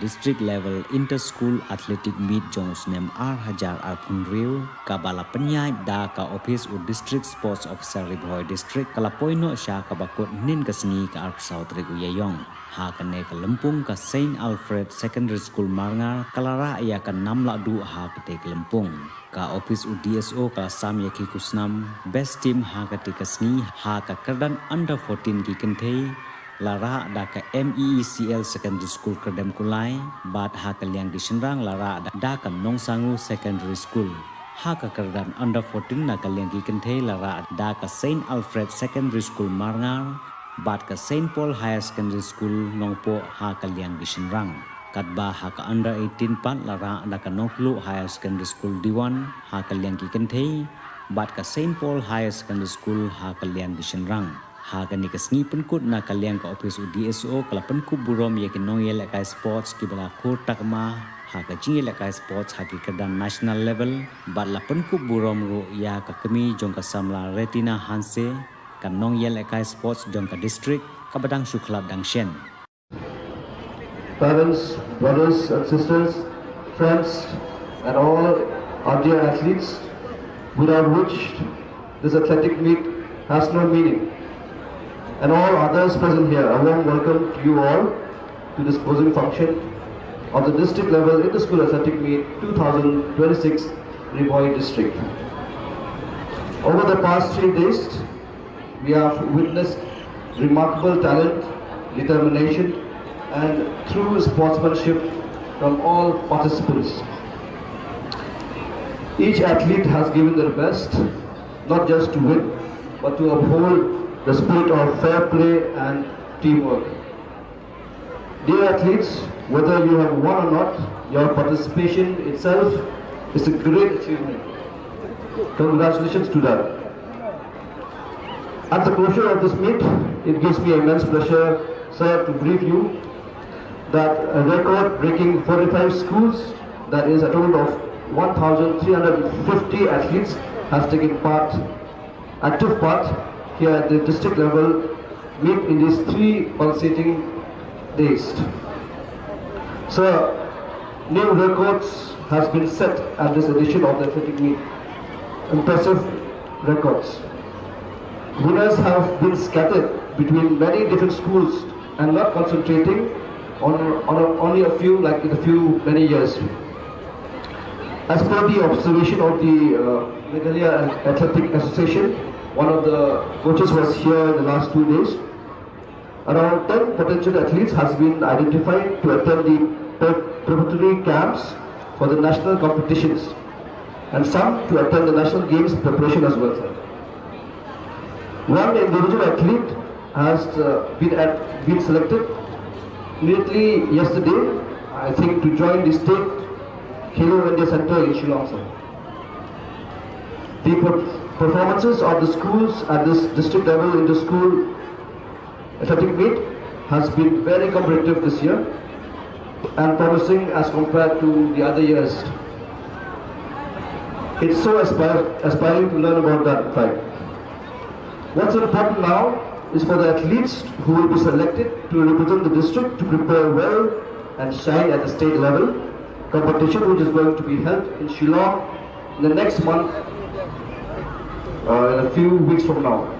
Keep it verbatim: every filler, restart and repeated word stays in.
District Level Inter School Athletic Meet jong u snem ar hajar arphew hynriew, kaba la pynïaid da ka ophis u District Sports Officer Ri Bhoi District, ka la poi noh sha kaba kut hynnin ka sngi, ka arphew saw tarik u Ïaïong. Ha kane ka lympung, ka Saint Alfred Secondary School Marngar ka la rah ïa ka nam lahduh ha katei ka lympung. Ka ophis u D S O ka la sam ïa ki khusnam Best Team ha katei ka sngi ha ka kyrdan Under fourteen ki kynthei, la rah da ka M E E C L Secondary School Kyrdem Kulai, bad ha ka liang ki shynrang la rah da, da ka Nongsangu Secondary School. Ha ka kyrdan Under fourteen na ka liang ki kynthei la rah da ka Saint Alfred Secondary School Marngar, bad ka Saint Paul Higher Secondary School Nongpoh ha ka liang ki shynrang. Katba ha ka Under eighteen pat la rah da ka Nongtluh Higher Secondary School Diwan ha ka liang ki kynthei, bad ka Saint Paul Higher Secondary School ha ka liang ki shynrang. Ha kane ka sngi pynkut na ka liang ka ophis u D S O ka la pynkup burom ïa ki nongïalehkai sports kiba la khur takma ha ka jingïalehkai sports ha ki kyrdan national level, bad la pynkup burom ruh ïa ka kmie jong ka samla Retina Hanse, ka nongïalehkai sports jong ka district, kaba dang shu khlad dang shen. Parents, brothers and sisters, friends, and all our dear athletes, without which this athletic meet has no meaning. And all others present here, a warm welcome to you all to this closing function of the district level inter-school athletic meet two thousand twenty-six, Ri Bhoi District. Over the past three days, we have witnessed remarkable talent, determination, and true sportsmanship from all participants. Each athlete has given their best, not just to win, but to uphold the spirit of fair play and teamwork. Dear athletes, whether you have won or not, your participation itself is a great achievement. Congratulations to that. At the closure of this meet, it gives me immense pleasure, sir, to brief you that a record-breaking forty-five schools, that is a total of one thousand three hundred fifty athletes, has taken part, active part here at the district level meet in these three pulsating days. So, new records has been set at this edition of the athletic meet. Impressive records. Winners have been scattered between many different schools and not concentrating on, on a, only a few like in a few many years. As per the observation of the uh, Meghalaya Athletic Association, one of the coaches was here in the last two days. Around ten potential athletes has been identified to attend the pre- preparatory camps for the national competitions and some to attend the national games preparation as well, sir. One individual athlete has uh, been, at, been selected immediately yesterday, I think, to join the state Khelo India Center in Shillong, sir. The per- performances of the schools at this district level inter-school athletic meet has been very competitive this year and promising as compared to the other years. It's so aspire, aspiring to learn about that, in fact. What's important now is for the athletes who will be selected to represent the district to prepare well and shine at the state level competition, which is going to be held in Shillong in the next month, uh, in a few weeks from now.